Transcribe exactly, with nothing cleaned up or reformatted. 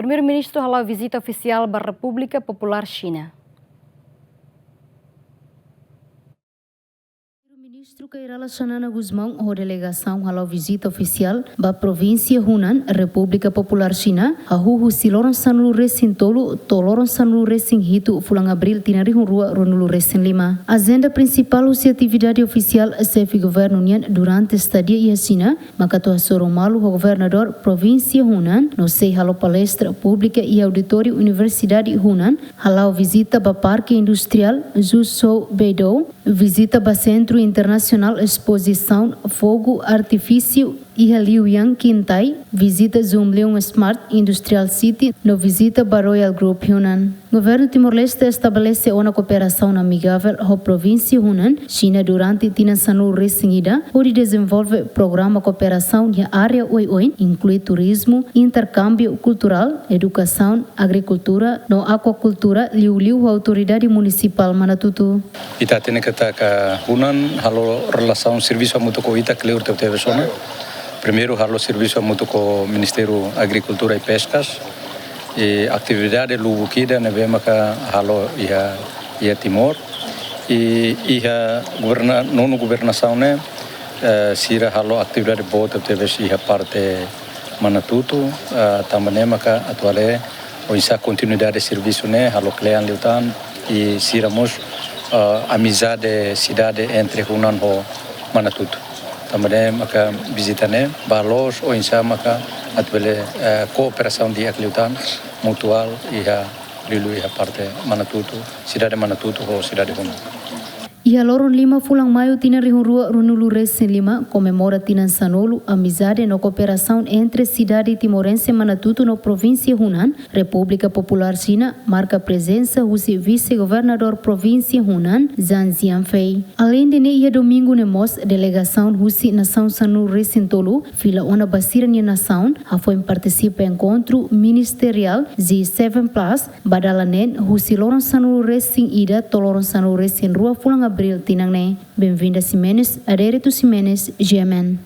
Primeiru-Ministru hala'o vizita ofisiál ba Repúblika Populár Xina. Primeiru-Ministru Kay Rala Xanana Gusmão ho delegasaun hala'o vizita ofisiál ba provínsia Hunan, Repúblika Populár Xina, hahú husi loron sanulu-resin-tolu to'o loron sanulu-resin-hitu fulan Abríl tinan rihun rua ruanulu-resin-lima. Ajenda prinsipál husi atividade ofisiál xefe governu nian durante estadia iha Xina, maka atu hasoru malu ho governadór provínsia Hunan, no sei halo palestra públika iha auditóriu Universidade Hunan, hala'o vizita ba Parke Industriál Suzhou Beidou, vizita ba Sentru Internasionál Espozisaun Fogu Artifísiu iha Liuyang, Kintai, vizita Zhumliung Smart Industrial City, no vizita ba Royal Group Hunan. Governu Timor-Leste estabelese ona kooperasaun amigavel ho provínsia Hunan, Xina durante tinan sanulu-resin-ida, hodi dezenvolve programa kooperasaun iha área oioin, inklui turizmu, interkámbiu kulturál, edukasaun, agrikultura no akuakultura, liuliu ho autoridade munisipál Manatutu. Ita hatene katak Hunan halo relasaun servisu hamutuk ho ita kleur tebetebes ona. Primeiru halo servisu hamutuk ho Ministériu Agrikultura i Peskas. I atividade lubuk ida ne'ebé maka halo iha, iha Timor. I iha governa-, nonu governasaun ne'e, eh, sira halo atividade boot tebetebes iha parte Manatutu, eh, tanba ne'e maka atu haree oinsá kontinuidade servisu ne'e halo kle'an liután i sira mós, eh, amizade sidade entre Hunan ho Manatutu. Tanba ne'e maka vizita ne'e ba la'ós oinsá maka atu bele, eh, kooperasaun di'ak liután mutuál iha liuliu iha parte Manatutu, sidade Manatutu ho sidade Hunan. Iha loron lima fulan Maiu tinan rihun rua ruanulu-resin-lima, komemora tinan sanulu amizade no kooperasaun entre sidade timorense Manatutu no provínsia Hunan, Repúblika Populár Xina, marka prezensa husi vise-governadór provínsia Hunan, Zhang Xianfei. Aleinde ne'e, iha domingu ne'e mós delegasaun husi nasaun sanulu-resin-tolu fila ona ba sira-nia nasaun, hafoin partisipa enkontru ministeriál G seven plus, ba dala neen husi loron sanulu-resin-ida to'o loron sanulu-resin-rua fulan Abríl tinan ne'e. Benvinda Ximenes, Adérito Ximenes, G M N.